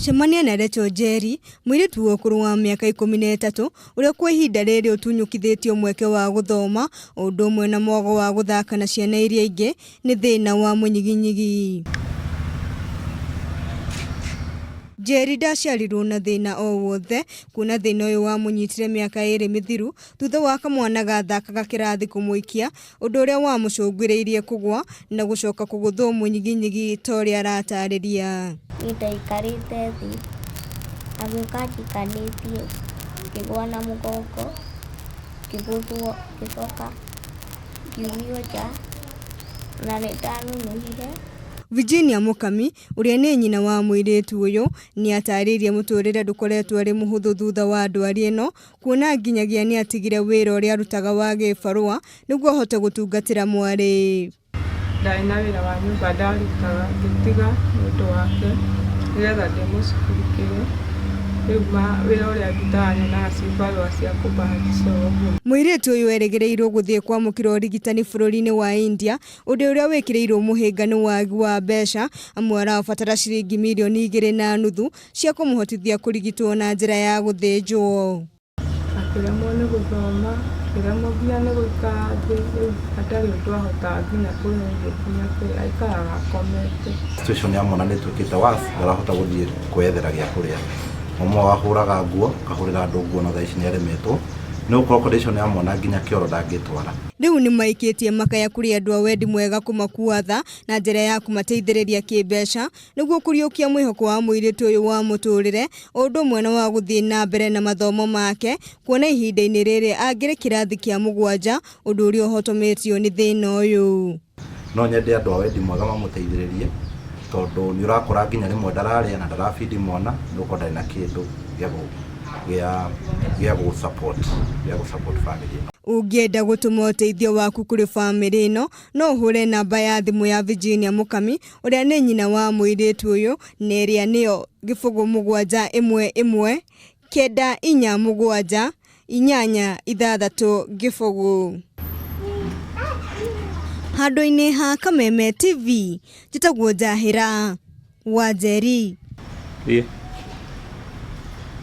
Cemania na Rachel Njeri, mũirĩtu wa ũkũrũ wa mĩaka 13, ũrĩa kwa ihinda rĩrĩ ũtunyũkithĩtio mweke wa gũthoma, o ũndũ ũmwe na mwago wa gũthaka na ciana iria ingĩ nĩ thĩna wa mũnyiginyigi. Njeri ndaciarirwo na thĩna o wothe, kuona thĩna ũyũ wamũnyitire mĩaka 2 mĩthiru thutha wa kamwana gathakaga kĩrathi kũmũikia, ũndũ ũrĩa wamũcũngĩrĩirie kũgwa na gũcoka kũgũthwo mũnyiginyigi ta ũrĩa aratarĩria. Niĩ ndaikarĩte thĩ, agĩũka anjikanĩtie, ngĩgũa na mũgongo, ngĩgũthwo, ngĩcoka ngiumio nja, na nĩ ndanunuhire. Virginia Mũkami, ũrĩa nĩ nyina wa mũirĩtu ũyũ, nĩ atarĩirie mũtũrĩre ndũkoretwo arĩ mũhũthũ thutha wa ndwari ĩno, kuona nginyagia nĩ atigire wĩra ũrĩa arutaga wa gĩbarũa nĩguo ahote gũtungatĩra mwarĩ. Ndarĩ na wĩra wa nyũmba ndarutaga ngĩtiga nĩ ũndũ wake nĩgetha ndĩmũcugurikĩre. Rĩu wĩra ũrĩa ndutaga nyonaga ci barũa cia kũbahatisha ũguo. Mũirĩtu ũyũ erĩgĩrĩirwo gũthiĩ kwamũkĩra ũrigitani bũrũri-inĩ wa India, ũndũ ũrĩa wĩkĩrĩirwo mũhĩnga nĩ wagi wa mbeca, amu arabatara ciringi mirioni 2.5 cia kũmũhotithia kũrigitwo na njĩra ya gũthĩnjwo. Akĩremwo nĩ gũthoma, akĩremwo nginya nĩ gũikara thĩ, rĩu hatarĩ ũndũ ahotaga nginya kũrĩa irio nginya kũrĩa, aikaraga akomete. Situation ya mwana nĩ ĩtuĩkĩte worse, ndarahota gũthiĩ kwĩyethera gĩa kũrĩa. Mama wao ahũraga nguo, akahũrĩra andũ nguo no thaa ici nĩ aremetwo nĩ gũkorwo condition ya mwana nginya kĩoro ndangĩtwara. Rĩu nĩ maikĩtie makaya kũrĩ andũ a wendi mwega kũmakua tha na njĩra ya kũmateithĩrĩria kĩmbeca nĩguo kũriũkia mwĩhoko wa mũirĩtu ũyũ wa mũtũrĩre o ũndũ ũmwe na wa gũthiĩ na mbere na mathomo make, kuona ihinda-inĩ rĩrĩ angĩrĩ kĩrathi kĩa 7, ũndũ ũrĩa ũhotometio nĩ thĩna ũyũ. No nyende andũ a wendi mwega mamũteithĩrĩrie tondũ nĩ ũrakora nginya rĩmwe ndararĩa na ndarabindi mwana nĩ gũkorwo ndarĩ na kĩndũ gĩa gũ support, gĩa gũ support family ĩno. Ũngĩenda gũtũma ũteithio waku kũrĩ famĩlĩ ĩno, no ũhũre namba ya thimũ ya Virginia Mũkami, ũrĩa nĩ nyina wa mũirĩtu ũyũ, na ĩrĩa nĩyo 0 7 1 1 9 4 7 8 6 0. Handũ-inĩ ha Kameme TV, njĩtagwo Njahĩra Wanjeri. Thiĩ.